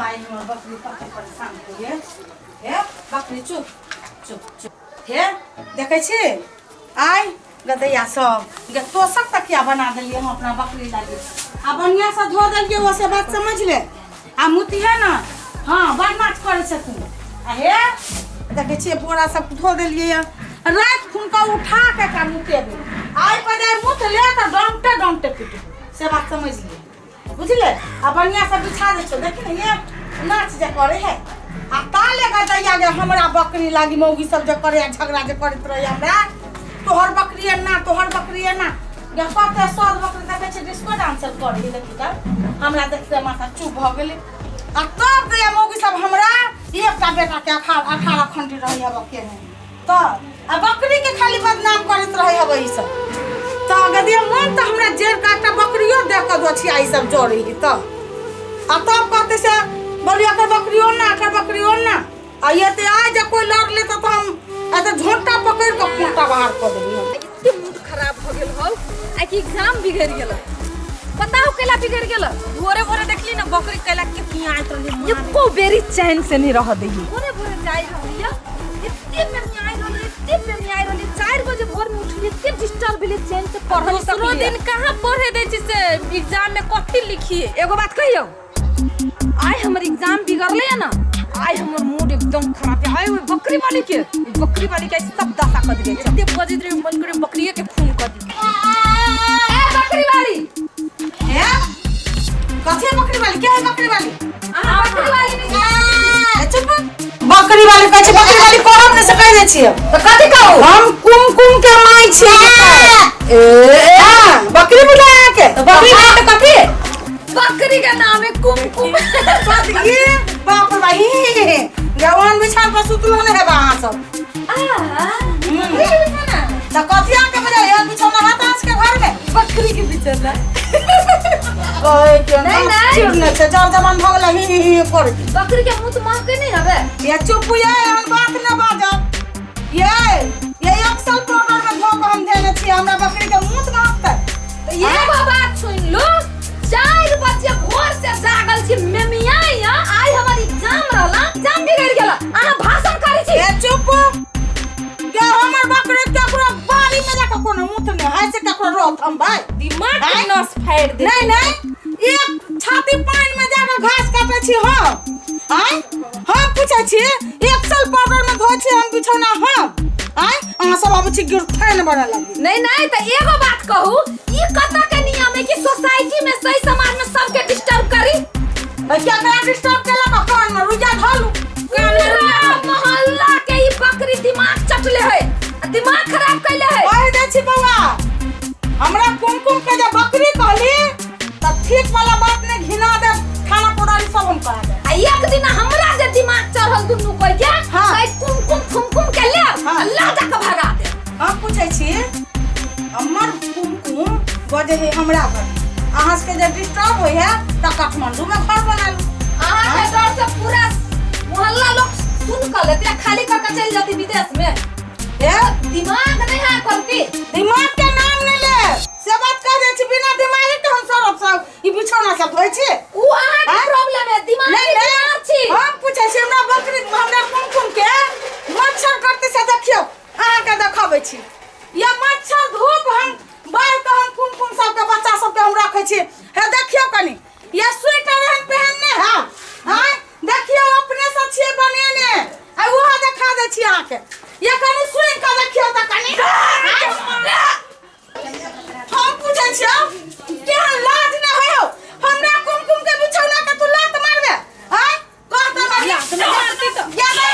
आइ हमर बकरी कते परेशान होइए। हे बकरी, चुप चुप चुप। हे देखै छी आइ गदैया सब गे, तोशक तकिया बना देलियै हम अपना बकरी लागी आ बढ़िआँ से धो देलियै। ओ से बात समझ ले आ मुती है ना। हाँ, बड़ नाच करै छथिन। आ हे देखै छियै, बोरा सब धो देलियै। राति खुनका उठा के एकरा मुतेबै। आइ पर जाय मुत ले तऽ डंटे डंटे पिटबै, से बात समझ ले, बुझले? आ बढ़िया से बिछा दै छौ। देखी ने, ये नाच जे करे है आ ताले गदैया जे हमरा बकरी लागी मौगी सब जे करे आ झगड़ा जे करैत रहे हमरा, तोहर बकरी एना, तोहर बकरी एना। गे कते सब बकरी देखै छै डिस्को डांसर करे है। देखी तऽ हमरा देखते माथा चुप भऽ गेलै। आ तब दैया मौगी सब हमरा एकटा बेटा के 18 खंडी रही हब केने तऽ आ बकरी के खाली बदनाम करैत रहे हब ई सब। तऽ गदिया मन तऽ हमरा जेर का एकटा बकरियो देख कऽ दोछिया ई सब जरै है। तऽ आ तब कहते से बोलियो एकर बकरियो ना, एकर बकरियो ना। आ ये ते आइ जे कोई लड़ लेता तऽ हम एते झोंटा पकड़ कऽ खूंटा बाहर कऽ देबै हम। एते मूड खराब हो गेल हौ आ कि एग्जाम बिगड़ गेल। पता हो कैला बिगड़ गेल? भोरे भोरे देखली ना बकरी कैला के पियाइत रहली। एको बेरी चैन से नहीं रह दही। भोरे भोरे जाय रहली, एते मेमियाइ रहली, एते मेमियाइ रहली। 4 बजे भोर में उठली, एते डिस्टर्ब भेली, चैन से पढ़ नहीं दोसरो सकली। दिन कहाँ पढ़े दै छी से एग्जाम में कथी लिखिए? एगो बात कहियो, आइ हमर एग्जाम बिगड़ले है ना, आइ हमर मूड एकदम खराब है। आइ ओइ बकरी वाली के, ओइ बकरी वाली के आइ सब दशा कर दिले। एते बजैत रहे, मन करे बकरिए के खून कर दी। ए बकरी वाली। हे कथी बकरी वाली? के है बकरी वाली? अहाँ बकरी वाली नहीं? ए, चुप। बकरी वाली कहै छै, बकरी वाली कहब ने से कहि दै छियै। तऽ कथी कहू? हम कुमकुम के माय छियै। ए। हाँ, बकरी बुझाय अहाँके? तऽ बकरी वाली तऽ कथी? बकरी के नाम है कुमकुम। कथी? बाप रे बाप, जवान बिछान पर सुतलो नहि हेबा अहाँ सब। तऽ कथी अहाँके बुझाय? एहन बिछौना हैत अहाँ सबके घर में? बकरी के बिछौना। कहै के नहीं, नहीं। चिड़ने छै, जर जवान भऽ गेलै, ही ही ही करै। बकरी के मुंह तऽ महके नहीं हवे। ये चुप, ये एहन बात न बाजब। ये एक्सल पाउडर में धो के हम देने छियै, हमरा बकरी के मुंह तऽ महकतै? तऽ एगो बात सुन लो, 4 बजे भोर से जागल छी मेमिया। आइ हमर एग्जाम रहला, एग्जाम बिगड़ गेल, अहाँ भाषण करै छी। ये चुप गे, हमर बकरी केकरो बाड़ी में जाके कोनो मुँह नहि है से केकरो रोक हम भाई। दिमाग के आँय? नस फाड़ि दे। नहीं नहीं, एक छाती पानि में जाके घास काटे छी हम। आँय, हम पूछै छी, एक साल पाउडर में धोइ छी हम बिछौना हम। आँय, अहाँ सब आबै छी गिरथैन बनऽ लागी। नहीं नहीं, तऽ एगो बात कहू, ई कतऽ के नियम है कि सोसाइटी में सही समाज में सबके डिस्टर्ब करी? केकरा डिस्टर्ब केलक? कान में रुइया धलू। पूरा मोहल्ला के ई बकरी दिमाग चटले है आ दिमाग खराब कैले है। कहि दै छी बौआ, हमरा कुमकुम के जे बकरी कहली तऽ ठीक वाला बात नहि, घिना दे थाना पुरानी सब हम करा दे। आ एक दिन हमरा जे दिमाग चढ़ल दुनू कोई के हाँ। तऽ कुमकुम फुमकुम के ले हाँ। आ ला जाके भगा दे। हम पूछै छी, हमर कुमकुम बजै है हमरा घर, अहाँ सबके जे डिस्टर्ब होइ है तऽ काठमांडू में घर बना लू। अहाँ के डर से पूरा मोहल्ला लोग सुन कर लेते आ खाली कर के चल जाती विदेश में। ए। दिमाग नहीं है करती। दिमाग के नाम नहि ले, से बात कह दै छी। बिना दिमागे के हम सब सब ई बिछौना सब धोइ छी। उ अहाँ के आँय? प्रॉब्लम है, दिमाग नहीं के नहीं बीमार छी। हम पूछै छी, हमरा बकरी, हमरा कुमकुम के मच्छर करते से देखियौ, अहाँके देखाबै छी। ये मच्छर धूप हम बाहर के हम कुमकुम सबके बच्चा सबके हम रखै छी। हे देखियौ कनी, ये स्वेटर एहन पहनने है। आँय देखियौ, अपने से छियै बनेने। आ ओहो देखा दै छी अहाँके। ये कनी सुनि कऽ देखियौ तऽ कनी। आँय? हम पूछै छियौ, केहन लाज नहि होइ हौ? हमरा कुमकुम के बिछौना के तू लात मारबे? आँय, कह तऽ लात नहि मारती तऽ। ये ये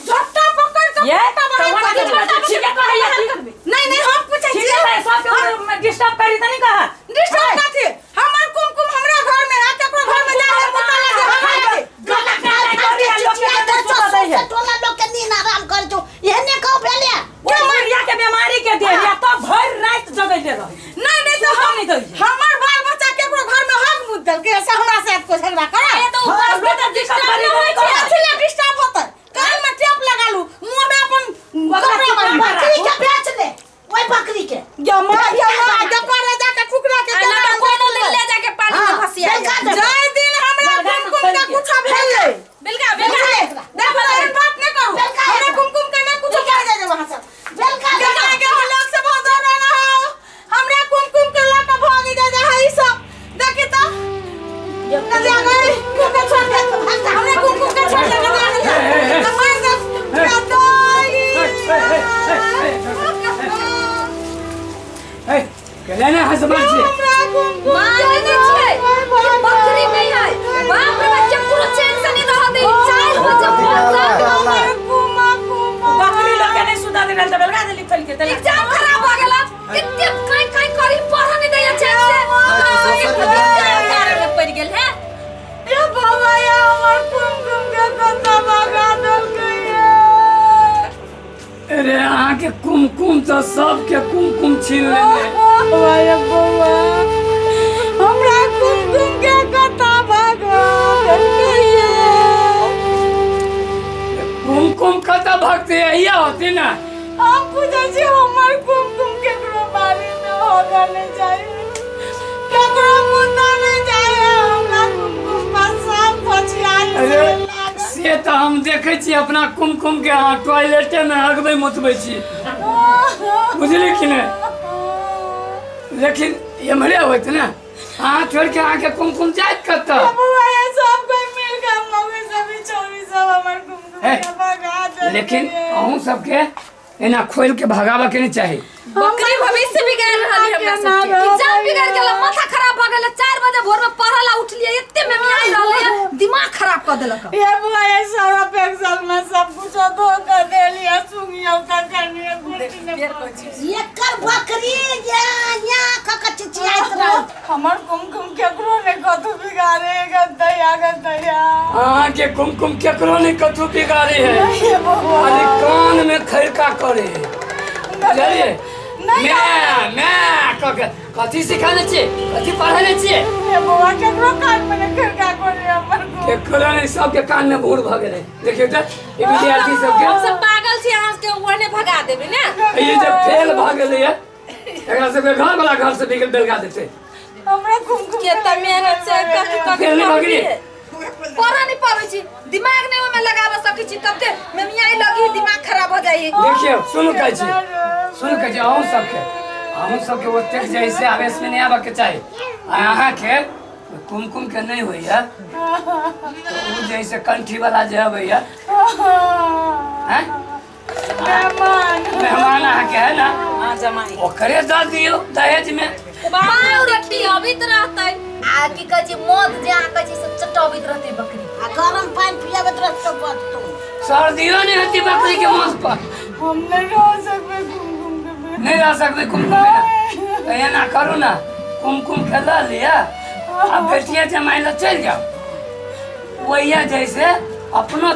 झोटा पकड़ के ये फुट्टा तो बना वहाँ के के झोटा ठीक है कहैया की? नहीं नहीं, हम पूछै ठीक छियै। है, सब के डिस्टर्ब करी त नहीं कहा। डिस्टर्ब कथी? हमर कुमकुम हमरा घर में है, केकरो घर में जा है मुता लगे हमरा। गला काला करी आ लोग के सुता दै है। टोला लोग के नींद आराम कर तऽ सबके कुमकुम छीन लेने। बौआ बौआ, हमरा कुमकुम के कथा भगवान। कुमकुम कतऽ भगतै? यही होती ना। हम पूछै छी, हमर कुमकुम केकरो बारी में होगा नहीं चाहिए, केकरो मुद्दा नहीं चाहिए। हमरा कुमकुम पर सब पछियाल। अरे, से तऽ हम देखै छी अपना कुमकुम के, अहाँ टॉयलेटे में हगबै मुतबै छी, बुझली कि नहि? लेकिन एम्हरे होइत ने, अहाँ छोड़ि के अहाँके कुमकुम जाइत कतऽ? बौआ, ये सब कोई मिल के मम्मी सभी छोरी सब हमर कुमकुम हे, के भगा देलकै। लेकिन अहूँ सबके एना खोलि के भगाबऽ के नहि चाही। बकरी भविष्य बिगाड़ रहल है हमरा सबके। एग्जाम बिगड़ गेल, माथा खराब भ गेल। 4 बजे भोर में पढ़ला उठलिए, एते मेमियाई रहले, दिमाग खराब कर देलक। ये बुआ, ये सारा पेक्सल में सब कुछ धो कर दे लिया, सुंगिया उतर करनी गुटी ने। एकर बकरी या या क क चिचियाइत रह। हमर कुमकुम केकरो ने कथू बिगाड़े गदया गदया। अहाँके कुमकुम केकरो नहि कथू बिगाड़े है। ये बउआ। खाली कान में खैरका करे है, बुझलियै? नहीं। मैं मैं कऽ के कथी सिखेने छियै, कथी पढ़ेने छियै? ये बउआ, केकरो कान में ने खड़का करे हमर कुमकुम। केकरो नहि, सबके कान में भूर भऽ गेलै। देखियौ तऽ ई विद्यार्थी सबके। हम सब पागल छी? अहाँ के ओहने भगा देबै ने। ई जे फेल भऽ गेलैया, एकरा सबके घर वाला घर से निकल बेलगा देतै। हमरा कुमकुम केतना मेहनत से कथी कथी। फेल नहि भऽ गेलियै? पढ़ा नहीं पाबै छी, दिमाग नहीं ओमे लगाबे सकै छी, तब ते मेमियाई लगी, दिमाग खराब हो जाइ। देखियौ, सुनू, कहै छी, सुनू, कहै छी, अहूँ सबके ओतेक जे से आवेश में नहि आबऽ के चाही। आ अहाँके कुमकुम के नहि होइया तऽ ओ जे से कंठी वाला जे अबैया हैं, मेहमान। मेहमान अहाँके है ना? हाँ, जमाई। ओकरे दऽ दियौ दहेज में। पाव रखी अबित रहतै। आ की कहै छै, मौत जे अहाँ कहै छी से चटबैत रहतै बकरी। आ गरम पानि पियाबैत रहतौ बचतौ। सर्दियो नहि हेतै बकरी के मांस पर। हम नहीं रह सकबे कुमकुम के बिना। नहि रह सकबै कुमकुम बिना? तऽ एना करू ने, कुमकुम के लऽ लिअ आ बेटिया जमाइ लए चलि जाउ। वही जैसे अपनो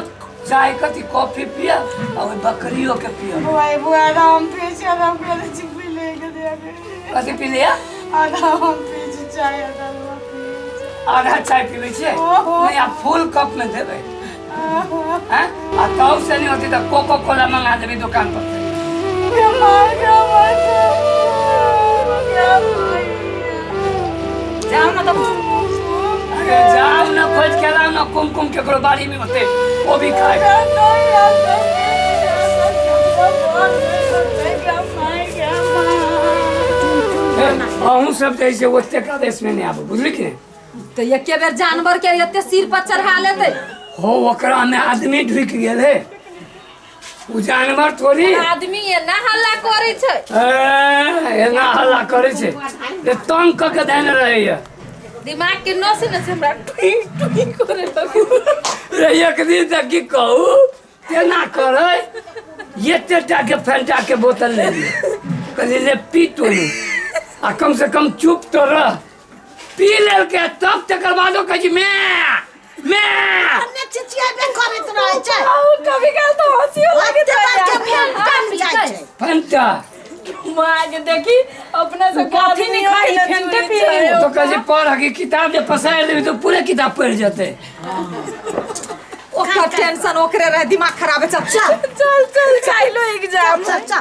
चाय कथी कॉफी पियब आ ओहि बकरियो के पियब। बुआ बुआ, आधा हम पी छी, आधा हम पी छी, पी ले के दिया के। कथी पी लिअ? आधा हम पी छी चाय, आधा वो पी छी। आधा चाय पीबै छियै? ओहो। नहि, आ फुल कप में देबै हैं, आ तब से नहि होतै तऽ कोको कोला मंगा देबै दुकान पर से। ये मार गया मर गया। जाओ ना तो। अरे जाओ ना, खोज के लाओ ना कुमकुम, केकरो बाड़ी में होते वो भी खाए। अहूँ सब जैसे ओतेक आदेश में नहीं आबू, बुझली कि नहीं? तऽ एके बेर जानवर के एते सिर पर चढ़ा लेतै। हो, ओकरा में आदमी ढुकि गेल है, ओ जानवर थोड़ी। आदमी एना हल्ला करै छै। ए, एना हल्ला करै छै जे तंग कऽ के देने रहैया। दिमाग के नस ने से हमरा टुई टुई करे लगे। रे, एक दिन तऽ की कहू, तेना करै, एते टा के फेंटा के बोतल ले लियै, कहलियै ले पी तू आ कम से कम चुप तो रह। पी लेलकै, तब तकर बादो कहै छै मैं मैं। ने चिचियाबे करैत रहै छै। कभी काल तो हंसियो लागैत ओते बार के रहैया। फेंटा जाइ छै। फंटा। माँ के देखी, अपना से कथी नहि खाइ, फेंटे पियै। तो कहै छै पढ़ के किताब जे पसारि देबी तऽ पूरे किताब पढ़ि जेतै। ओकर टेंशन ओकरे रहे, दिमाग खराब है। चल चल। चल चल, चाइलो एग्जाम। चल चल।